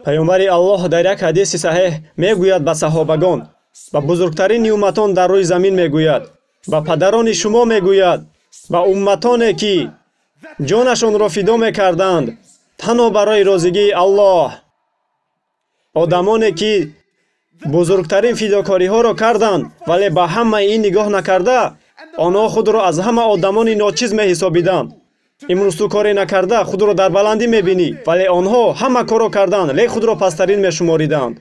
Паёмбари Аллоҳ дар як ҳадиси саҳеҳ мегӯяд ба саҳобагон, ба бузургтарин умматон дар рӯи замин мегӯяд, ба падарони шумо мегӯяд, ба умматоне ки ҷонашонро фидо мекарданд танҳо барои розигии Аллоҳ, одамоне ки бузургтарин фидокориҳоро карданд, вале ба ҳамаи ин нигоҳ накарда, онҳо худро аз ҳама одамони ночиз меҳисобиданд. Имрӯз ту коре накарда худро дар баландӣ мебинӣ, вале онҳо ҳама корро карданд, лек худро пасттарин мешумориданд.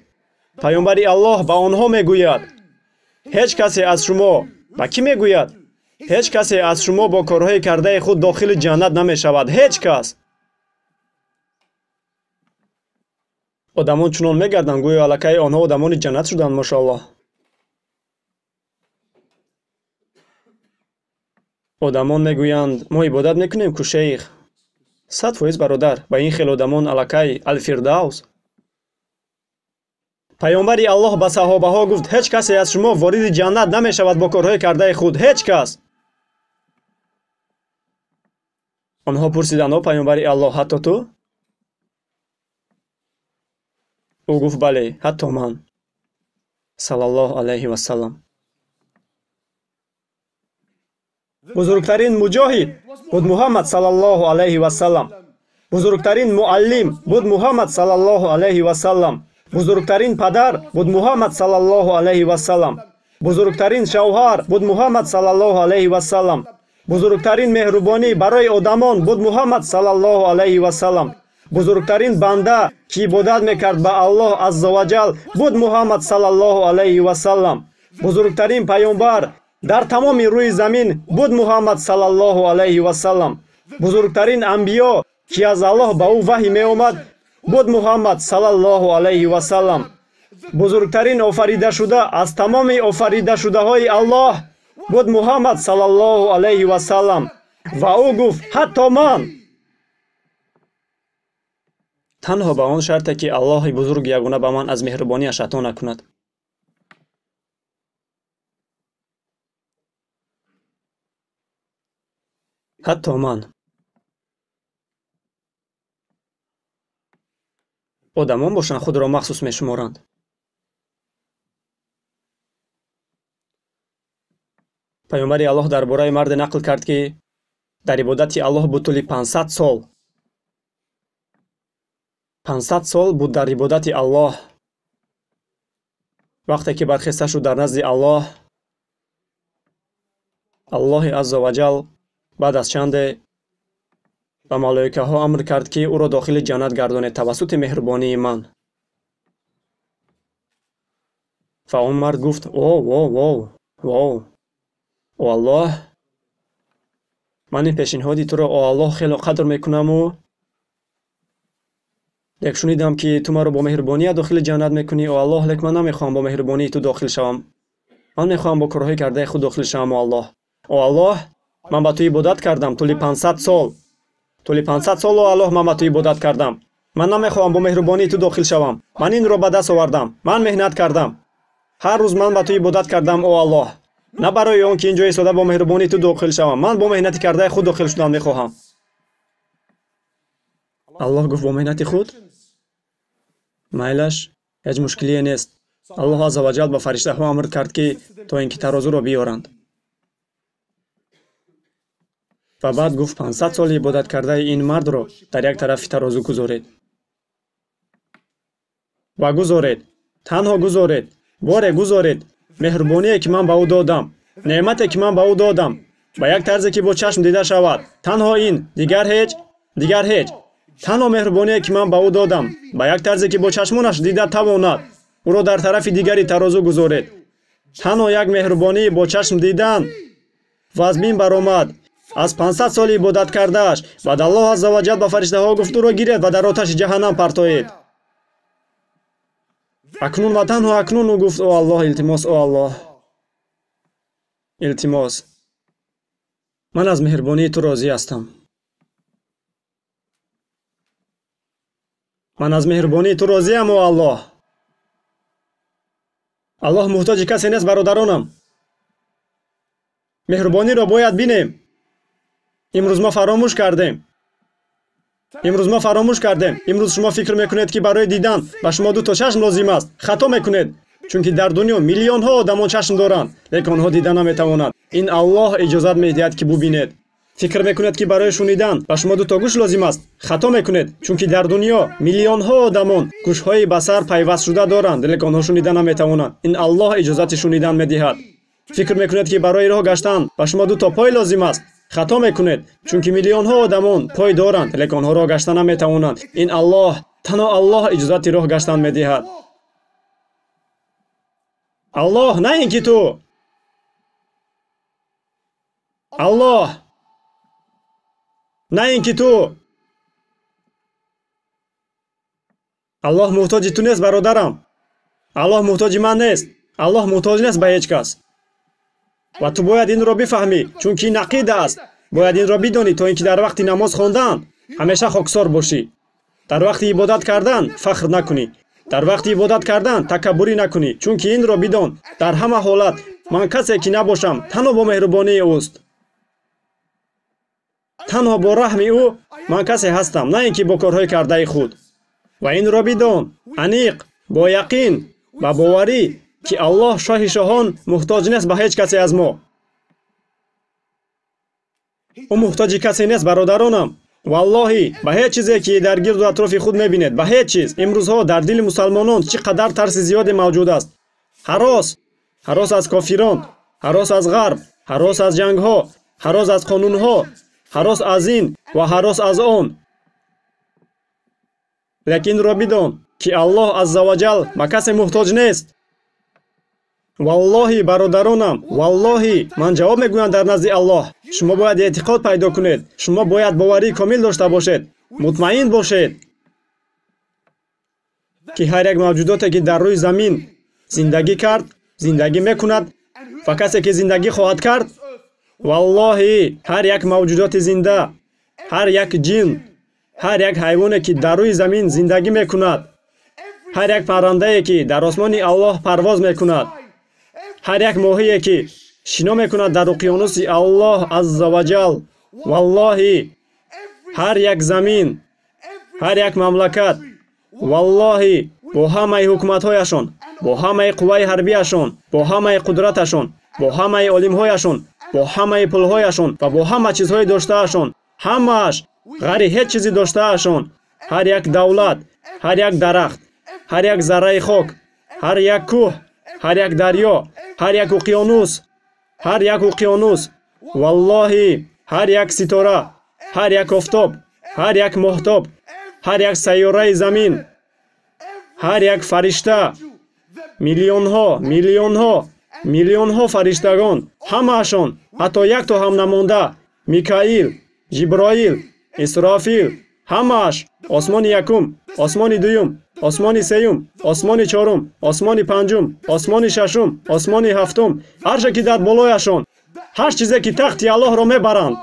Паёмбари Аллоҳ ба онҳо мегӯяд: ҳеҷ касе аз шумо, ба кӣ мегӯяд? Ҳеҷ касе аз шумо бо корҳои кардаи худ дохили ҷаннат намешавад. Ҳеҷ кас. Одамон чунон мегарданд, гӯё аллакай онҳо одамони ҷаннат шуданд, мошоаллоҳ. Одамон мегӯянд: мо ибодат мекунем ку шейх. 100% бародар, ба ин хел одамон аллакай Алфирдавс. Паёмбари Аллоҳ ба саҳобаҳо гуфт: ҳеҷ касе аз шумо вориди ҷаннат намешавад бо корҳои кардаи худ. Ҳеҷ кас. Онҳо пурсиданд: о паёмбари Аллоҳ, ҳатто ту? Ӯ гуфт: бале, ҳатто ман. Саллаллоҳу алайҳи вассалам. Бузургтарин муҷоҳид буд Муҳаммад саллаллоҳу алайҳи вассалам. Бузургтарин муаллим буд Муҳаммад саллаллоҳу алайҳи вассалам. Бузургтарин падар буд Муҳаммад саллаллоҳу алайҳи вассалам. Бузургтарин шавҳар буд Муҳаммад саллаллоҳу алайҳи вассалам. Бузургтарин меҳрубонӣ барои одамон буд Муҳаммад саллаллоҳу алайҳи вассалам. Бузургтарин банда ки ибодат мекард ба Аллоҳ азза ва ҷал буд Муҳаммад саллаллоҳу алайҳи вассалам. Бузургтарин паёмбар дар тамоми рӯи замин буд Муҳаммад саллаллоҳу алайҳи вассалам. Бузургтарин анбиё ки аз Аллоҳ ба ӯ ваҳй меомад буд Муҳаммад саллаллоҳу алайҳи вассалам. Бузургтарин офаридашуда аз тамоми офаридашудаҳои Аллоҳ буд Муҳаммад саллаллоҳу алайҳи вассалам. Ва ӯ гуфт: ҳатто ман. Танҳо ба он шарте ки Аллоҳи бузург ягона ба ман аз меҳрубониаш ато накунад. Ҳатто ман. Одамон бошанд худро махсус мешуморанд. Паёмбари Аллоҳ дар бораи марде нақл кард, ки дар ибодати Аллоҳ буд тӯли 500 сол. 500 сол буд дар ибодати Аллоҳ. Вақте ки бархеста шуд дар назди Аллоҳ, Аллоҳи азза ва ҷал баъд аз чанде ба малоикаҳо амр кард, ки ӯро дохили ҷаннат гардонед тавассути меҳрубонии ман. Ва он мард гуфт: о, о, о, о, о Аллоҳ, ман ин пешниҳоди туро, о Аллоҳ, хело қадр мекунаму лек шунидам, ки ту маро бо меҳрубоният дохили ҷаннат мекунӣ, о Аллоҳ, лек ман намехоҳам бо меҳрубонии ту дохил шавам. Ман мехоҳам бо корҳои кардаи худ дохил шавам, о Аллоҳ. О Аллоҳ, ман ба ту ибодат кардам тӯли 500 сол. Тӯли 500 сол, о Аллоҳ, ман ба ту ибодат кардам. Ман намехоҳам бо меҳрубонии ту дохил шавам. Ман инро ба даст овардам. Ман меҳнат кардам. Ҳар рӯз ман ба ту ибодат кардам, о Аллоҳ. На барои он ки ин ҷо истода бо меҳрубонии ту дохил шавам. Ман бо меҳнати кардаи худ дохил шудан мехоҳам. Аллоҳ гуфт: бо меҳнати худ? Майлаш, ҳеҷ мушкилие нест. Аллоҳ азза ва ҷал ба фариштаҳо амр кард, ки то ин ки тарозуро биёранд. Ва баъд гуфт: 500 соли ибодат кардаи ин мардро дар як тарафи тарозу гузоред. Ва гузоред, танҳо гузоред, боре гузоред меҳрубоние ки ман ба ӯ додам, неъмате ки ман ба ӯ додам, ба як тарзе ки бо чашм дида шавад. Танҳо ин, дигар ҳеҷ, дигар ҳеҷ. Танҳо меҳрубоние ки ман ба ӯ додам, ба як тарзе ки бо чашмонаш дида тавонад, ӯро дар тарафи дигари тарозу гузоред. Танҳо як меҳрубонии бо чашм дидан вазмин баромад аз 500 соли ибодат кардааш. Баъд Аллоҳ азза ва ҷал ба фариштаҳо гуфт: ӯро гиред ва дар оташи ҷаҳаннам партоед. Акнун ва танҳо акнун ӯ гуфт: о Аллоҳ, илтимос, о Аллоҳ, илтимос, ман аз меҳрубонии ту розӣ ҳастам. Ман аз меҳрубонии ту розиам, о Аллоҳ. Аллоҳ муҳтоҷи касе нест, бародаронам. Меҳрубониро бояд бинем. Имрӯз мо фаромӯш кардем. Имрӯз мо фаромӯш кардем. Имрӯз шумо фикр мекунед, ки барои дидан ба шумо ду то чашм лозим аст. Хато мекунед, чунки дар дунё миллионҳо одамон чашм доранд, лекин онҳо дида наметавонанд. Ин Аллоҳ иҷозат медиҳад, ки бубинед. Фикр мекунед, ки барои шунидан ба шумо ду то гӯш лозим аст. Хато мекунед, чунки дар дунё миллионҳо одамон гӯшҳои ба сар пайвастшуда доранд, лекин онҳо шунида наметавонанд. Ин Аллоҳ иҷозати шунидан медиҳад. Фикр мекунед, ки барои роҳ гаштан ба шумо ду то пой лозим аст. Хато мекунед, чунки миллионҳо одамон пой доранд, лекин онҳо роҳ гашта наметавонанд. Ин Аллоҳ, танҳо Аллоҳ иҷозати роҳ гаштан медиҳад. Аллоҳ, на ин ки ту. Аллоҳ, на ин ки ту. Аллоҳ муҳтоҷи ту нест, бародарам. Аллоҳ муҳтоҷи ман нест. Аллоҳ муҳтоҷ нест ба ҳеҷ кас. Ва ту бояд инро бифаҳмӣ, чунки ин ақида аст. Бояд инро бидонӣ, то ин ки дар вақти намоз хондан ҳамеша хоксор бошӣ. Дар вақти ибодат кардан фахр накунӣ. Дар вақти ибодат кардан такаббурӣ накунӣ, чунки инро бидон, дар ҳама ҳолат ман касе ки набошам, танҳо бо меҳрубонии ӯст. Танҳо бо раҳми ӯ ман касе ҳастам, на ин ки бо корҳои кардаи худ. Ва инро бидон, аниқ, бо яқин ва боварӣ, ки Аллоҳ шоҳи шоҳон муҳтоҷ нест ба ҳеҷ касе аз мо. Ӯ муҳтоҷи касе нест, бародаронам. Валлоҳи, ба ҳеҷ чизе ки дар гирду атрофи худ мебинед, ба ҳеҷ чиз. Имрӯзҳо дар дили мусалмонон чӣ қадар тарси зиёде мавҷуд аст. Ҳарос, ҳарос аз кофирон, ҳарос аз ғарб, ҳарос аз ҷангҳо, ҳарос аз қонунҳо, ҳарос аз ин ва ҳарос аз он. Лекин инро бидон, ки Аллоҳ азза ва ҷал ба касе муҳтоҷ нест. Валлоҳи, бародаронам, валлоҳи, ман ҷавоб мегӯям дар назди Аллоҳ. Шумо бояд эътиқод пайдо кунед. Шумо бояд боварии комил дошта бошед. Мутмаин бошед, ки ҳар як мавҷудоте ки дар рӯи замин зиндагӣ кард, зиндагӣ мекунад ва касе ки зиндагӣ хоҳад кард, валлоҳи, ҳар як мавҷудоти зинда, ҳар як ҷин, ҳар як ҳайвоне ки дар рӯи замин зиндагӣ мекунад, ҳар як паррандае ки дар осмони Аллоҳ парвоз мекунад, ҳар як моҳие ки шино мекунад дар уқёнуси Аллоҳ азза ва ҷал, валлоҳи, ҳар як замин, ҳар як мамлакат, валлоҳи, бо ҳамаи ҳукуматҳояшон, бо ҳамаи қувваи ҳарбияшон, бо ҳамаи қудраташон, бо ҳамаи олимҳояшон, бо ҳамаи пулҳояшон ва бо ҳама чизҳои доштаашон, ҳамааш ғайри ҳеҷ чизи доштаашон, ҳар як давлат, ҳар як дарахт, ҳар як зарраи хок, ҳар як кӯҳ, ҳар як дарё, ҳар як уқёнус, ҳар як уқёнус, валлоҳи, ҳар як ситора, ҳар як офтоб, ҳар як моҳтоб, ҳар як сайёраи замин, ҳар як фаришта, миллионҳо, миллионҳо, миллионҳо фариштагон, ҳамаашон, ҳатто якто ҳам намонда, Микаил, Ҷиброил, Исрофил, ҳамааш, осмони якум, осмони дуюм, осмони сеюм, осмони чорум, осмони панҷум, осмони шашум, осмони ҳафтум, арше ки дар болояшон, ҳар чизе ки тахти Аллоҳро мебаранд,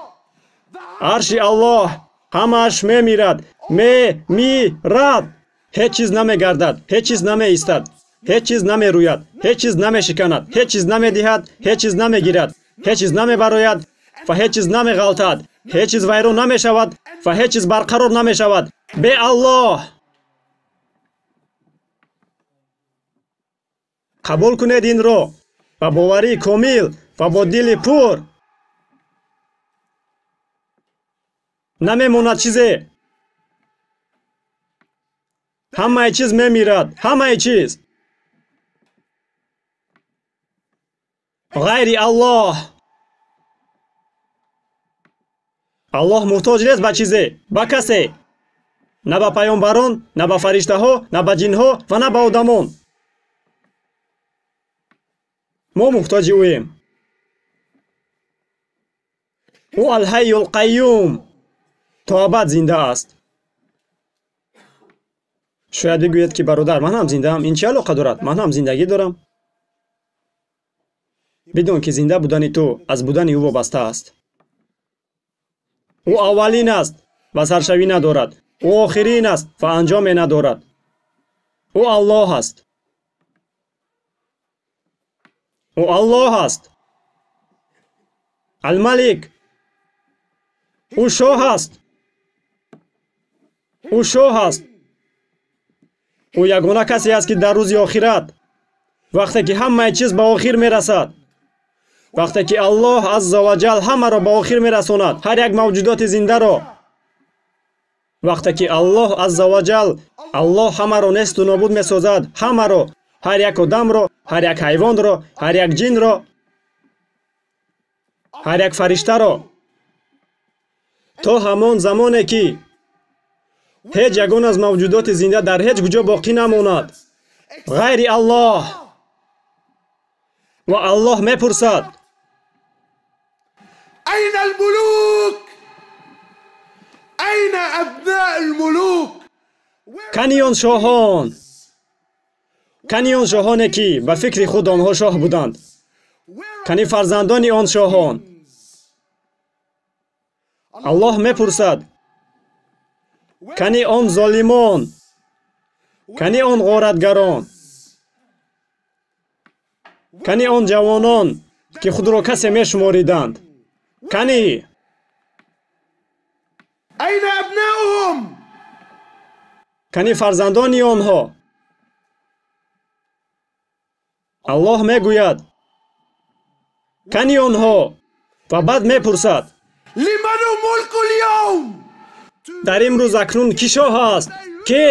арши Аллоҳ, ҳамааш мемирад, мемирад. Ҳеҷ чиз намегардад, ҳеҷ чиз намеистад, ҳеҷ чиз намерӯяд, ҳеҷ чиз намешиканад, ҳеҷ чиз намедиҳад, ҳеҷ чиз намегирад, ҳеҷ чиз намебарояд ва ҳеҷ чиз намеғалтад, ҳеҷ чиз вайрон намешавад ва ҳеҷ чиз барқарор намешавад. Бе Аллоҳ! Қабул кунед инро ба боварии комил ва бо дили пур. Намемонад чизе. Ҳамаи чиз мемирад, ҳамаи чиз. Ғайри Аллоҳ. Аллоҳ муҳтоҷ нест ба чизе, ба касе. На ба паёмбарон, на ба фариштаҳо, на ба ҷинҳо ва на ба одамон. Мо муҳтоҷи ӯем. Ӯ Алҳайюл Қайюм, то абад зинда аст. Шояд бигӯед ки бародар, ман ҳам зиндаам, ин чӣ алоқа дорад? Ман ҳам зиндагӣ дорам. Бидон ки зинда будани ту аз будани ӯ вобаста аст. Ӯ аввалин аст ва саршавӣ надорад. Ӯ охирин аст ва анҷоме надорад. Ӯ Аллоҳ аст. Ӯ Аллоҳ аст. Алмалик. Ӯ шоҳ аст. Ӯ шоҳ аст. Ӯ ягона касе аст, ки дар рӯзи охират, вақте ки ҳамаи чиз ба охир мерасад, вақте ки Аллоҳ азза ва ҷал ҳамаро ба охир мерасонад, ҳар як мавҷудоти зиндаро, вақте ки Аллоҳ азза ва ҷал, Аллоҳ ҳамаро несту нобуд месозад, ҳамаро, ҳар як одамро, ҳар як ҳайвонро, ҳар як ҷинро, ҳар як фариштаро, то ҳамон замоне ки ҳеҷ ягон аз мавҷудоти зинда дар ҳеҷ куҷо боқӣ намонад ғайри Аллоҳ. Ва Аллоҳ мепурсад: أين الملوك؟ أين أبناء الملوك؟ Кани он шоҳон? Кани он шоҳоне, ки ба фикри худ онҳо шоҳ буданд? Кани фарзандони он шоҳон? Аллоҳ мепурсад: кани он золимон? Кани он ғоратгарон? Кани он ҷавонон, ки худро касе мешумориданд? Кани? أين أبناؤهم؟ Кани фарзандони онҳо? Аллоҳ мегӯяд: кани онҳо? Ва баъд мепурсад: لمن الملك اليوم؟ Дар имрӯз акнун кӣ шоҳ аст? Ке?